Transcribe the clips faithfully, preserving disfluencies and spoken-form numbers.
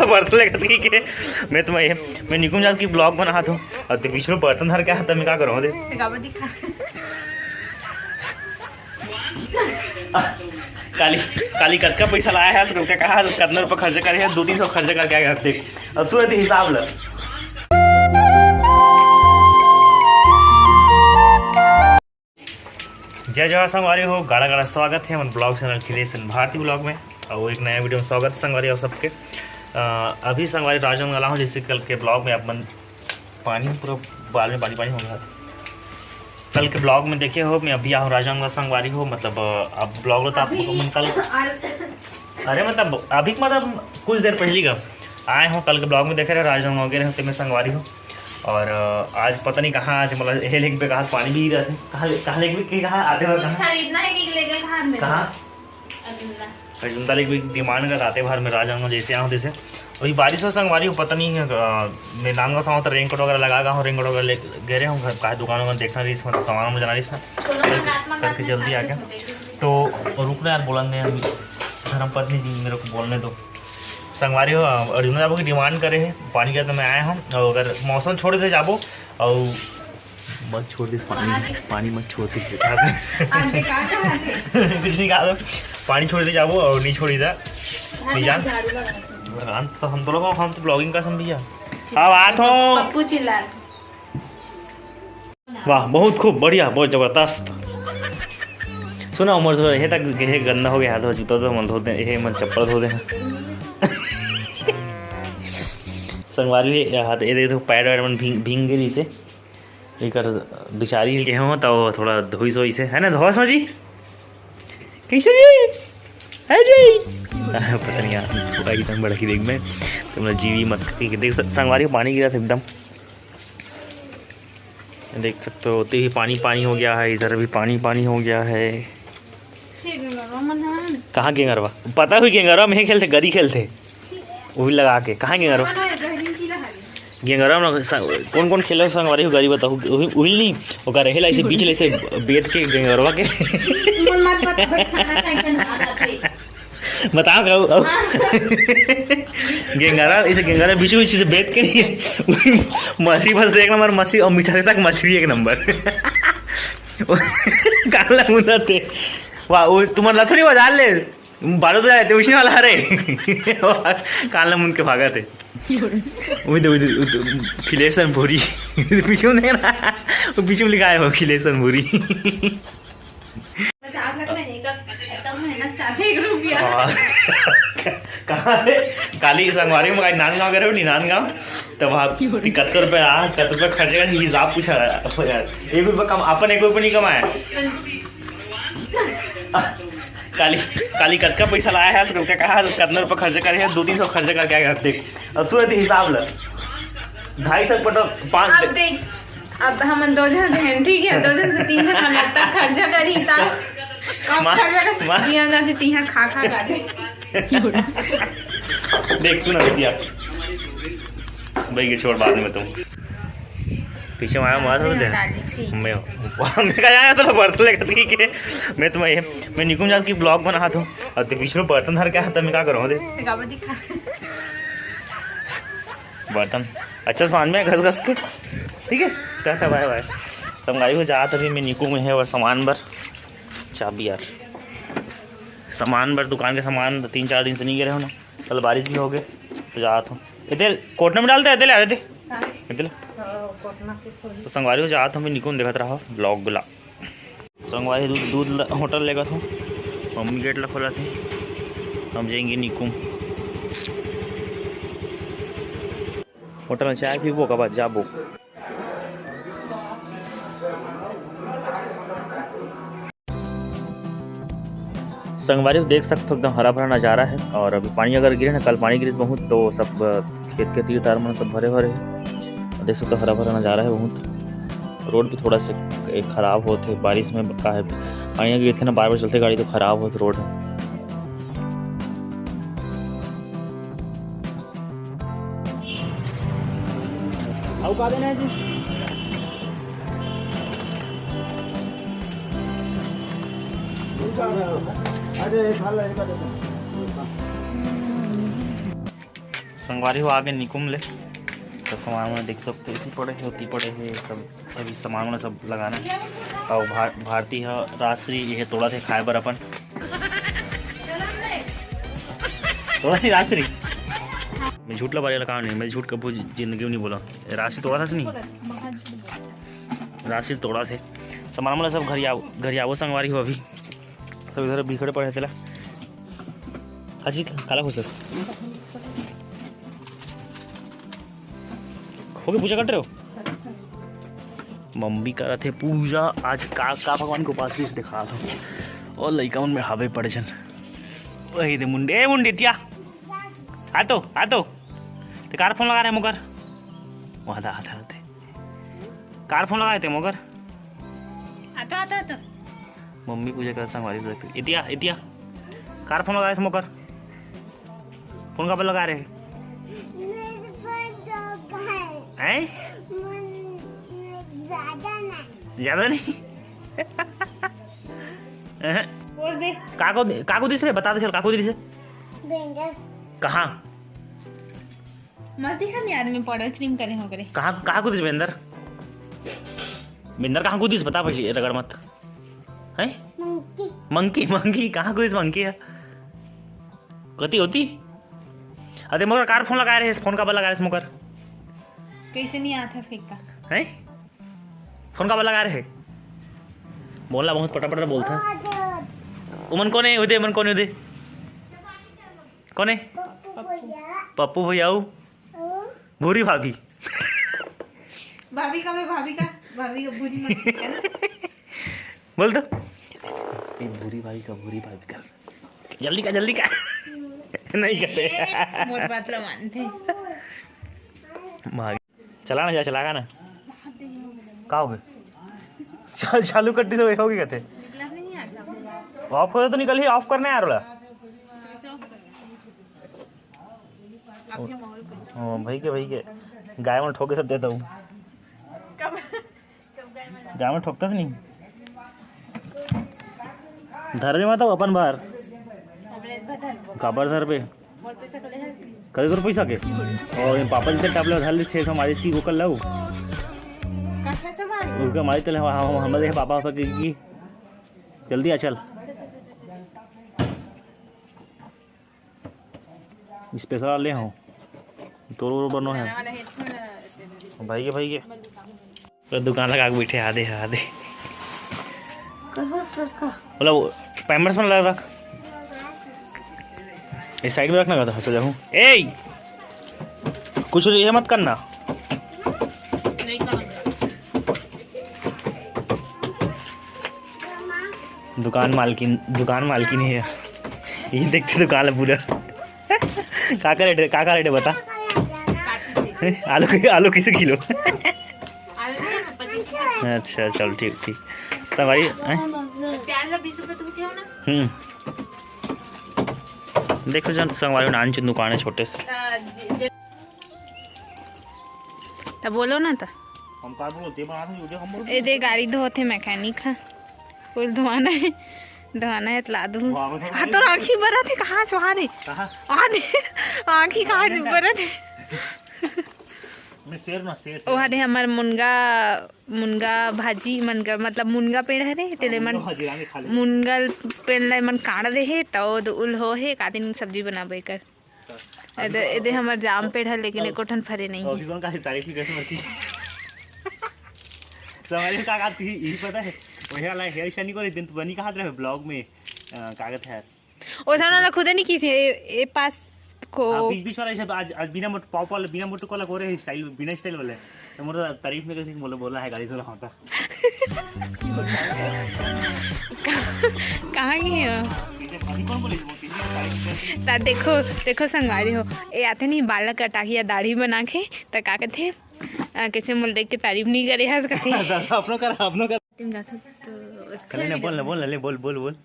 बर्तन लेकर ठीक है। मैं तुम्हें, मैं निकुम जात की ब्लॉग बनात हूँ और ते बीच में बर्तन धर के आता, मैं का करूँ दे? गावा दिखा। काली, काली कतका पैसा लाया है, कतका कहा, कतना रुपया खर्चा करे है, दो तीन सौ खर्चा करके आया है, देख। अब सूरत हिसाब ल। जय जोहार संगवारी हो, गाड़ा गाड़ा स्वागत है हमर ब्लॉग चैनल क्रिएशन भारती ब्लॉग में। और एक नया वीडियो में स्वागत है संगवारी हो सबके। अ, अभी संगवारी राजनांदगांव हूँ, जैसे कल के ब्लॉग में आप मन पानी पूरा बाल में पानी पानी हो गया। कल के ब्लॉग में देखे हो, मैं अभी आया हूँ राजनांदगांव संगवारी हो, मतलब, अ, अब ब्लॉग लो तो आप अभी मन कल अरे मतलब अभी मतलब कुछ देर पहली का आए हो, कल के ब्लॉग में देखे रहे राजनांदगांव गए रहे होते मैं संगवारी हो। और अ, आज पता नहीं कहाँ आज मतलब ये लेके कहा पानी भी रहते, कहाँ ले- कहाँ लेके भी कहाँ आते हुए कुछ कहाँ खरीदना है कि लेकर घर में कहाँ अजंता। अजंता लेके भी डिमांड का आते भर में राजनांदगांव जैसे आओ तैसे। अभी बारिश हो संगवारी हो, पता नहीं है, अ, मैं नांदगांव से आऊँ तो रेनकोट वगैरह लगा गया हूँ, रेनकोट वगैरह ले गए रहे हूँ घर का दुकान वगैरह देखना रही इसमें सामान में जाना रही इसमें करके जल्दी आ गया। तो रुक रहे यार, बोलन दे, हम धर्म पत्नी जी मेरे को बोलने दो। संगवारी हो, अर्जुन बाबू की डिमांड करे है पानी के, तो मैं आया हूँ। और अगर मौसम छोड़ दे जाबो और मत छोड़ दिस पानी, पानी मत छोड़ दिस बेटा। कुछ नहीं कहा दो, पानी छोड़ दे जाबो और नहीं छोड़ी था। नहीं जान। रान तो हम तो लोग, हम तो ब्लॉगिंग का समझिया। अब आत हो। पप्पू चिल्ला। वाह, बहुत खूब, बढ़िया, बहुत जबरदस्त। सुना उमर से, हे तक हे गंदा हो गया हाथ, जूता तो मन धो दे, हे मन चप्पल धो दे। संगवारी, ये हाथ, ये देखो, पैर वैर मन भींग, भींग गई से। एकर बिचारी के हो तो थोड़ा धोई सोई से, है ना, धोस ना जी? कैसे जी? है जी? पता नहीं यार, पूरा एकदम बड़ा की देख में, तुम लोग जीवी मत करके देख, संगवारी पानी गिरा था एकदम। देख सकते हो, उतनी भी पानी पानी हो गया है, इधर भी पानी पानी हो गया है। कहाँ गेंगरवा? पता हुई गेंगरवा में खेलते, गरी खेलते, वही लगा के। कहाँ गेंगरवा? गेंगरवा में स-, कौन कौन खेले संगवारी हो, गरी बताओ। वही, वही नहीं, ओकर रहेला ऐसे बीच ले से बेत के गेंगरवा के। बताओ का, अउ गेंगारा, इसे गेंगारा बीचों बीच से बेत के नहीं है। मछली बस एक नंबर मछली, और मीठा तक मछली एक नंबर। काला मुंह थे। वाह, वो तुम्हारा लथड़ी बजा ले, बारूद जाए थे, उसी वाला हरे। काला मुंह के भागा थे। उई दे, उई दे, उई दे, खिलेसन भूरी। पीछे में देखना, वो पीछे में लिखा है वो खिलेसन भूरी। बस आप रखना है, एकदम, एकदम मेहनत से आते एक रुपया। हाँ। कहाँ रे? काली संगवारी में काली नांदगांव गए रहे हो, नी नांदगांव? तब आप कत्तर पे रहा, कत्तर पे खर्चे का हिसाब पूछा रहा है। एक रुपया कम, अपन एक रुपया नहीं कमाया। काली, काली कतका पैसा लाया है, कतका कहा, कतना रुपया खर्चा करे है, दो तीन सौ खर्चा करके आया है, देख। अब सूरत हिसाब ल। ढाई सौ पटो, पाँच अब देख, अब हमन दो झन रहन, ठीक है, दो झन से तीन झन लगता खर्चा करी ता। कम माँ, खर्चा कर, माँ। जिया जाते तिहा खा खा जाते। देख, सुना भैया। भाई के छोड़, बाद में तुम। पीछे में आया, मार दे। दादी छी। मैं, मैं कहा, "यार, तो बर्तन लेकर ठीक है।" मैं तुम्हें, मैं निकुम जात की ब्लॉग बनात हूँ, और ते बीच में बर्तन धर के आता, मैं क्या करूँ दे? गावा दिखा। बर्तन अच्छा सामान में घस घस के, ठीक है, टाटा बाय बाय। संगवारी हो जात अभी मैं निकुम है और सामान बर चाबी यार, सामान बर, दुकान के सामान तीन चार दिन से नहीं गए रहे हो ना, कल बारिश भी हो गए तो जात हूँ। इधर कोटना में डालते हैं, इधर ले आ रहे थे। हाँ। इधर ले। हाँ, कोटना के थोड़ी। तो संगवारी हो जात हूँ, मैं निकुम देखत रहा ब्लॉग ला। संगवारी दूध, दूध ल-, होटल लेगत हूँ। मम्मी गेट ला खोलत हे। हम जाएंगे निकुम। होटल में चाय पीबो, ओकर बाद जाबो। संगवारी, देख सकते हो एकदम हरा भरा नज़ारा है। और अभी पानी अगर गिरे ना, कल पानी गिरिस बहुत, तो सब खेत के तीर तार मन सब भरे भरे है। देख सकते हो हरा भरा नज़ारा है बहुत। रोड भी थोड़ा सा खराब होत है बारिश में, का है, पानी गिरथे ना बार बार चलथे गाड़ी तो खराब होत रोड है। अउ का देना है जी? अरे, एक हाल है, एक हाल है। संगवारी हो, आगे निकुम ले तो सामान मन देख सकते हो, इति पड़े हे, उति पड़े हे, सब अभी सामान मन सब लगाना हे। अउ भा-, भारती ह राजश्री ये तोड़त हे खाए बर अपन। तोड़त हे राजश्री। मैं झूठ ला बोले ला काम नहीं, मैं झूठ कभू जिंदगी में नहीं बोला। राजश्री तोड़त हस नहीं? राजश्री तोड़त हे। सामान मन सब घरियाबो, घरियाबो संगवारी हो अभी। सब इधर बिखरे पड़े हे तेला। अजी, काला खुश हस? हो गए पूजा करत रहे हो? मम्मी करत हे पूजा। आज का, का भगवान के उपास रहिस दिखात हूँ। अउ लइका मन में हावे पड़े झन। वही दे मुंडे, ए मुंडे, तिया। आ तो, आ तो। ते कार फोन लगा रहे मोकर। वहाँ दा, आता, आते। कार फोन लगा रहे ते मोकर। आता, आता, आता। मम्मी पूजा कर संगवारी तो फिर। इतिया, इतिया। कार फोन लगा रहे मोकर। फोन काबर लगा रहे? मेरे पास दो घर। हैं? मन-, ज्यादा नहीं। ज्यादा नहीं? हैं? पोज दे। काको, काको दिस रे, बता दे चल, काको दिस रे? बेंजर। कहाँ? मस्ती खानी आदमी पाउडर क्रीम करे हो करे। कहाँ, कहाँ कूदिस बेंदर? बेंदर कहाँ कूदिस? बता भाई, रगड़ मत। हैं? मंकी। मंकी, मंकी, कहाँ कूदिस मंकी ह? कति होती? अरे मोकर कार फोन लगा रहे, फोन काबर लगा रहे मोकर? कैसे नहीं आता है इसका? हैं? फोन काबर लगा रहे? बोलना बहुत पटापट बोलता। ओमन कोन हे? उदे, ओमन कोन हे उदे? कोन हे? पप्पू भैया। पप्पू भैया अउ? अउ? भूरी भाभी। भाभी का, मैं भाभी का, भाभी का भूरी मत है ना? बोल तो। ए, भूरी भाभी का, भूरी भाभी का। जल्दी का, जल्दी का। नहीं कहते। ए, मोर बात ला मानते। भाग। चला ना, जा, चला ना। का हो गए? चा-, चालू कट्टी से होगी कहते। ऑफ हो तो निकल ही, ऑफ करना है यार वाला। हाँ, भाई के, भाई के। गाय मन ठोके सब देता हूँ। गाय मन ठोकता से नहीं। धर भी मत हो अपन बार। काबर धर पे? कते तोर पैसा के? और ये पापा जी से टपले उधार ले छह सौ मारिस की गोकल लाऊ। उनका मारी तले हम, हम, हम, हम, पापा, पापा की, की। जल्दी आ, चल। स्पेशल ले हूँ। तोर, तोर बनो है। भाई के, भाई के। पूरा दुकान लगा के बैठे, आधे, आधे। कहाँ रखा? बोला, वो पैम्पर्स में लगा रख। इस साइड में रखना का था, सजा हूँ। ए! कुछ ये मत करना। दुकान मालकिन, दुकान मालकिन है। ये देखते दुकान है पूरा। का का रेट है, का का रेट है बता? आलू के, आलू कैसे किलो? अच्छा, चल ठीक, ठीक। तो भाई, हैं? प्याज ला बीस रुपए तुम क्यों ना? हम्म। देखो जन संगवारी नान चुन दुकान है छोटे से। त बोलो ना त। हम का बोलो, ते बना दो, जो हम बोलो। ए दे गाड़ी धोत हे मैकेनिक ह। फुल धोना है, धोना है त ला दूँ। हाँ, तोर आँखी बरत हे, कहाँ छुआ दे? कहाँ? आ दे, आँखी कहाँ बरत हे? मैं शेर ना, शेर, शेर। ओहा दे हमर मुनगा, मुनगा भाजी, मुनगा मतलब मुनगा पेड़ हरे, तेले मन मुनगा भाजी रानी खा ले। मुनगा पेड़ ला मन काट दे हे, त ओ दे उल हो हे, का दिन सब्जी बनाबे कर। एदे, एदे हमर जाम पेड़ है, लेकिन एको ठन फरे नहीं है। अभी कौन का तारीफ ही कैसे मरती? समझ में का आती है, यही पता है। वही वाला हेयर शनी को दिन तो बनी कहा रहे ब्लॉग में, अ, कागज है। ओ सामने वाला खुदे नहीं किसी, ए, ए पास को। हाँ, बीच, बीच वाला ऐसे आज, आज बिना मोट-, पॉप वाला, बिना मोटू वाला गोरे है स्टाइल, बिना स्टाइल वाले। तो मोर तारीफ में कैसे बोले, बोला है गाड़ी से होता। कहाँ गए हो? पीछे अभी कौन बोले, वो पीछे तारीफ में। ता देखो, देखो संगवारी हो, ए आते नहीं बाल कटा के या दाढ़ी बना के, त का कहते हैं? आ, कैसे मोल देख के तारीफ नहीं करे हस कथे। अपनो कर, अपनो कर। तुम जाते तो कल ने बोल, बोल, ले, बोल, बोल, बोल।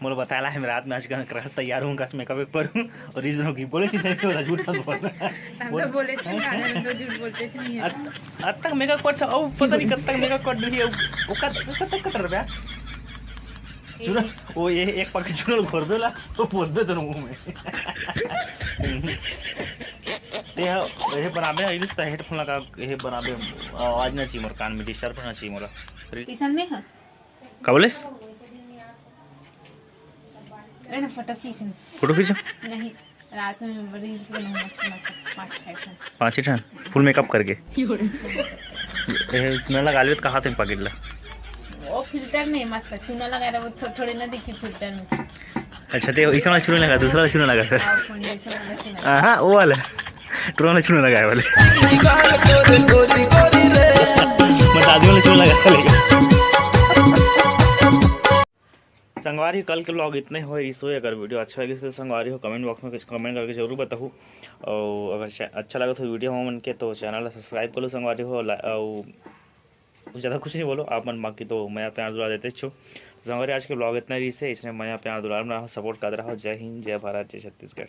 मोला बताला है, मैं रात में आज का क्रश तैयार हूँ, क्रश मेकअप एक पर हूँ और इस की बोले सी नहीं तो झूठ मत बोल। हम तो बोले थे, हम तो झूठ बोलते से नहीं है। अत-, अत तक मेकअप कर था, ओ पता नहीं कब तक मेकअप कर दूँ, ओ कब, कब तक कट रहा? चुना, वो ये एक पैकेट चुना घोर देला, तो बोल दे दोनों मुंह में। ते ह, ये बनाबे ना, इस त हेडफोन लगा, ये बनाबे, आवाज ना चाहिए मोर कान में, डिस्टर्ब होना चाहिए मोला। किसन में है। का बोलेस? अरे ना, फोटो खींच। फोटो खींचो। नहीं, रात में रील्स बनाऊँ मस्त मस्त, पाँच छः ठन। पाँच ही ठन फुल मेकअप करके। ए, चूना लगा लेबे त कहाँ से पाकिट ला? वो फिल्टर नहीं, मस्त चूना लगा रहा, वो थो, थोड़े ना दिखी फिल्टर में। अच्छा, ते ऐसा वाला चूना लगा, दूसरा वाला चूना लगा फिर। और फोन जैसा वाला चूना। हाँ, वो वाला। ड्रोन वाला चूना लगा है वाले। मैं दादी वाला चूना लगा लेगा। संगवारी, कल के व्लॉग इतना ही होए। इसो अगर वीडियो अच्छा लगे तो संगवारी हो, कमेंट बॉक्स में कुछ कमेंट करके जरूर बताहू। और अगर चा- अच्छा लगे तो वीडियो हो मन के, तो चैनल ला सब्सक्राइब कर लो संगवारी हो। ला- और ज़्यादा कुछ नहीं बोलो आप मन, बाकी तो मया प्यार दुलार देते छो। तो संगवारी, आज के व्लॉग इतना ही से, इसने मया प्यार दुलार में रहो, सपोर्ट करते रहो। जय हिंद, जय भारत, जय छत्तीसगढ़।